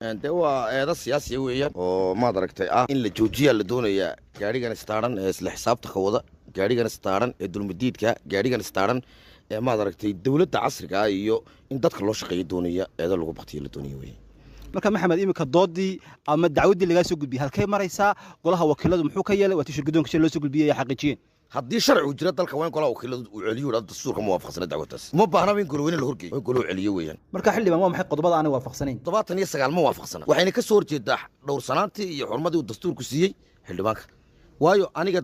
Dee waa eedo siyaasiya weeyaan oo maad aragtay ah in la joojiyaa la doonayaa gaadhigan istaaran ee isla xisaabta ka wada, gaadhigan istaaran ee dulmidiidka, gaadhigan istaaran ee maad aragtay dowladda casriga ah iyo in dadka loo shaqeeyo doonaya, eedo lagu baktiyo la doonaya weeyaan. Marka Maxamed, iminka doodii ama dacwaddii lagaa soo gudbiyey halkay maraysaa? Golaha wakiiladu muxuu ka yeelay? Waa tii shirguddoonka shir loo soo gudbiyey ay xaqiijiyeen. Haddii sharcigu jira dalka, waa in golaha wakiiladu uu celiyo, yidhahdo dastuurka ma waafaqsana dacwadtaas, uma baahnaba in golweyne la horgeeyo, waa in golahu celiyo weeyaan. Marka xildhibaan, waa maxay qodobada aanay waafaqsanayn? 79 ma waafaqsana, waxayna ka soo horjeedaa dhowrsanaantii iyo xurmadii uu dastuurku siiyey xildhibaanka. Waayo aniga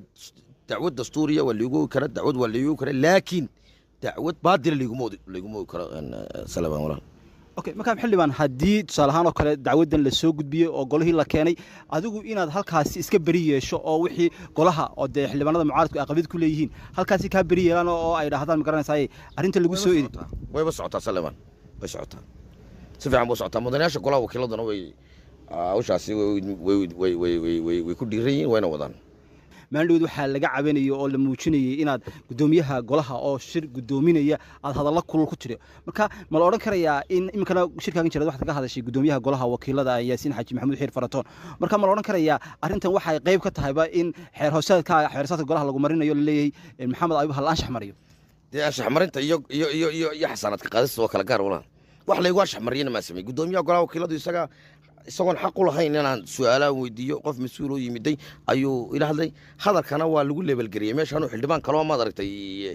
dacwad dastuuriya waa liigu ogi kara, dacwad waa liigu ogi kara, laakiin dacwad baadila liiguma ogi karo. Salaam walaal. Okay, markaa xildhibaan, haddii tusaale ahaan oo kale dacwaddan la soo gudbiyey oo golihii la keenay, adigu inaad halkaasi iska beri yeesho oo wixii golaha oo dee xildhibaanada mucaaradku ay qabid ku leeyihiin halkaasi kaa beri yeelaan oo ay dhahdaan, ma garanaysaay arrinta lagu soo edi? Wayba socotaa Saleman, way socotaa, si fiican bay socotaa. Mudanayaasha golaha wakiiladuna way hawshaasi way ku dhiiran yihiin, wayna wadaan. Maalin dhaweed waxaa laga cabanayay oo la muujinayay inaad guddoomiyaha golaha oo shir guddoominaya aad hadallo kulul ku tiri. Marka ma la odhan karayaa in iminkana shirkaagan jireed waxaad kaga hadashay guddoomiyaha golaha wakiilada Yaasiin Xaaji Maxamuud Xiir Faratoon? Marka ma la odhan karayaa arrintan waxay qayb ka tahayba in xeer hoosaadka xeer hoosaadka golaha lagu marinayo, laleeyahay Maxamed Ayub hal anshax mariyo? Dee anshax marinta iyo iyo iyo iyo iyo xasaanaadka qaadista waa kala gaar walaal. Wax laygu anshax mariyana maa samey. Guddoomiyaha golaha wakiiladu isaga isagoon xaq u lahayn inaan su-aalahan weydiiyo qof mas-uul oo yimiday ayuu ila hadlay, hadalkana waa lagu leebelgeliyey meeshaanuu xildhibaan kaloo maad aragtay.